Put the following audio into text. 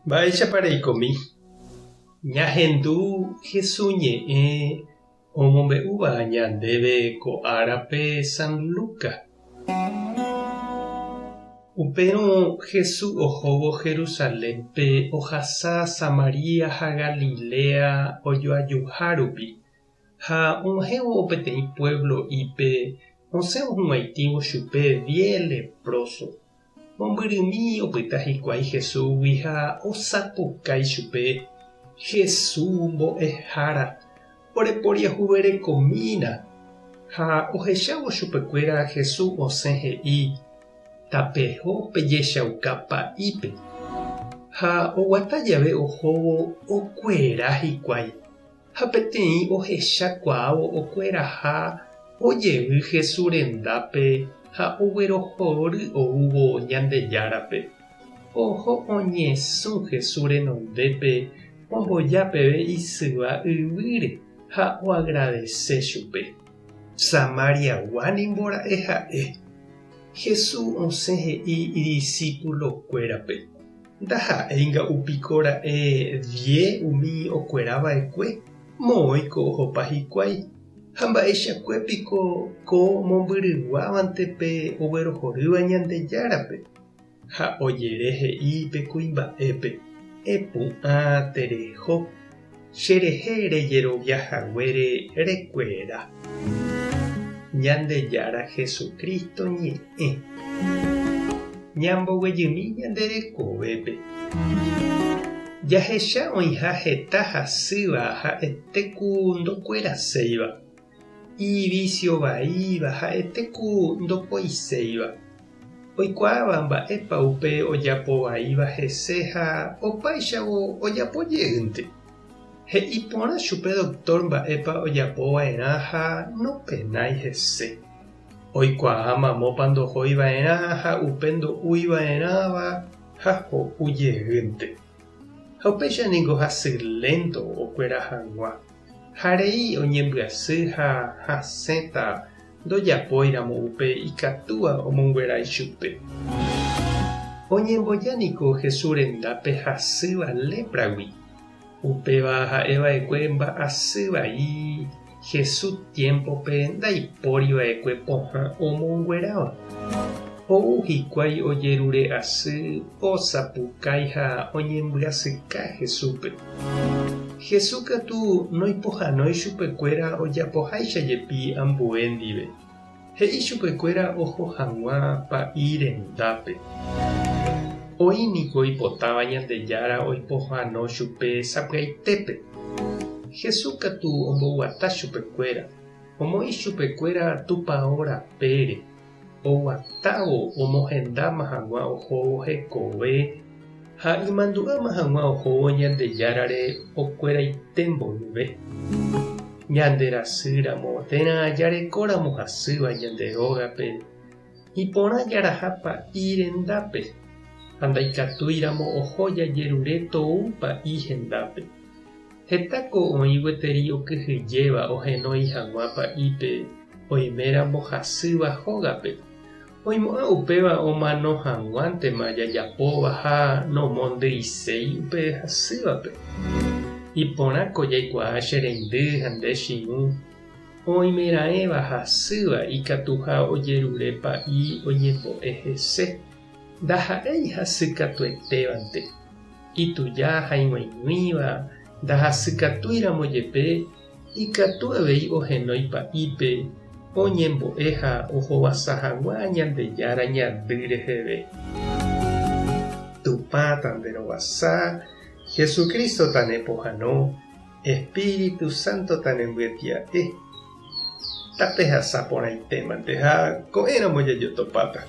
Mba'éichapa reikomi? Ñahendu Hesu ñe'ẽ omombe'úva ñandéve ko árape San Lucas. Upérõ Hesu ohóvo Jerusalénpe ohasa Samaria ha Galilea ojoajuha rupi. Ha og̃uahẽvo peteĩ pueblo'ípe osẽ ohug̃uaitĩvo chupe diez leproso. Mombyrymi opyta hikuái Jesúsgui ha osapukái chupe, Jesús Mbo'ehára, oreporiahuverekomína! Ha ohechávo chupekuéra Jesús osẽ he'i, Tapeho pejechauka pa'ípe. Ha oguata jave ohóvo okuera hikuái. Ha peteĩ ohecha kuaávo okueraha ojevy Jesús rendápe ha oguerohory oúvo Ñandejárape. Oho oñesũ Jesús renondépe omboja peve isyva yvýre ha oagradese chupe. Samariagua nimbo ra'e ha'e. Jesús osẽ he'i idisípulokuérape. Ndaha'éi nga'u piko ra'e die umi okuera va'ekue, moõiko ohopa hikuái, ha mba'eichakue piko ko mombyryguávante pe oguerohorýva Ñandejárape? Ha ojere he'i pe kuimba'épe, Epu'ã tereho, cherehe rejerovia haguére rekuera. Ñandejára Jesucristo ñe'ẽ. Ñamboguejymi ñande rekovépe. Jahecha oĩha heta hasýva ha'ete ku ndokueraséiva, ivísio vaíva ha'ete ku ndopoiséiva, oikuaáva mba'épa upe ojapo vaíva hese ha opáichavo ojapo jeýnte. He'i porã chupe doktór mba'épa ojapo va'erã ha nopenái hese. Oikuaa mamópa ndohói va'erã ha upe ndo'úi va'erãva ha ho'u jeýnte. Ha upéicha ningo hasy lénto okuera hag̃ua. Ha rei oñembyasy ha hasẽta ndojapóiramo upe ikatúva omonguera ichupe. Oñemboja niko Jesús rendápe hasýva lépragui. Upéva ha'e va'ekue mba'asy vai Jesús tiémpope ndaipóri va'ekue pohã omongueráva. Ou hikuái ojerure asy, osapukái ha oñembyasyka Jesúspe. Jesús katu noipohãnói chupekuéra ojapoháicha jepi ambue ndive. He'i chupekuéra oho hag̃ua pa'i rendápe. Oĩ niko oipotáva Ñandejára oipohãno chupe sapy'aitépe. Jesús katu omboguata chupekuéra, omoĩ chupekuéra tupao rapére, oguatávo omohendáma hag̃ua ohóvo hekove ha imandu'áma hag̃ua ohóvo Ñandejárare okueraite mboyve. Ñanderasýramo térã jarekóramo hasýva ñande rógape, iporã jaraha pa'i rendápe, ha ndaikatúiramo oho jajerure tou pa'i hendápe. Hetáko oĩ gueteri okyhyjéva ohenói hag̃ua pa'ípe oiméramo hasýva hógape. Oimo'ã upéva omano hag̃uántema jajapóva ha nomondyiséi upe hasývape. Iporãko jaikuaa che reindy ha nde chi'ũ, oimeraẽva hasýva ikatuha ojerure pa'i oñembo'e hese, ndaha'éi hasykatuetévante. Ituja ha ig̃uaig̃uíva ndahasykatúiramo jepe ikatu avei ohenói pa'ípe oñembo'e ha ohovasa hag̃ua Ñandejára ñandy reheve. Tupã tanderovasa, Jesucristo tanepohãno, Espíritu Santo tanembyetia'e. Tapehasa porãitémante ha ko'ẽramo jajotopáta.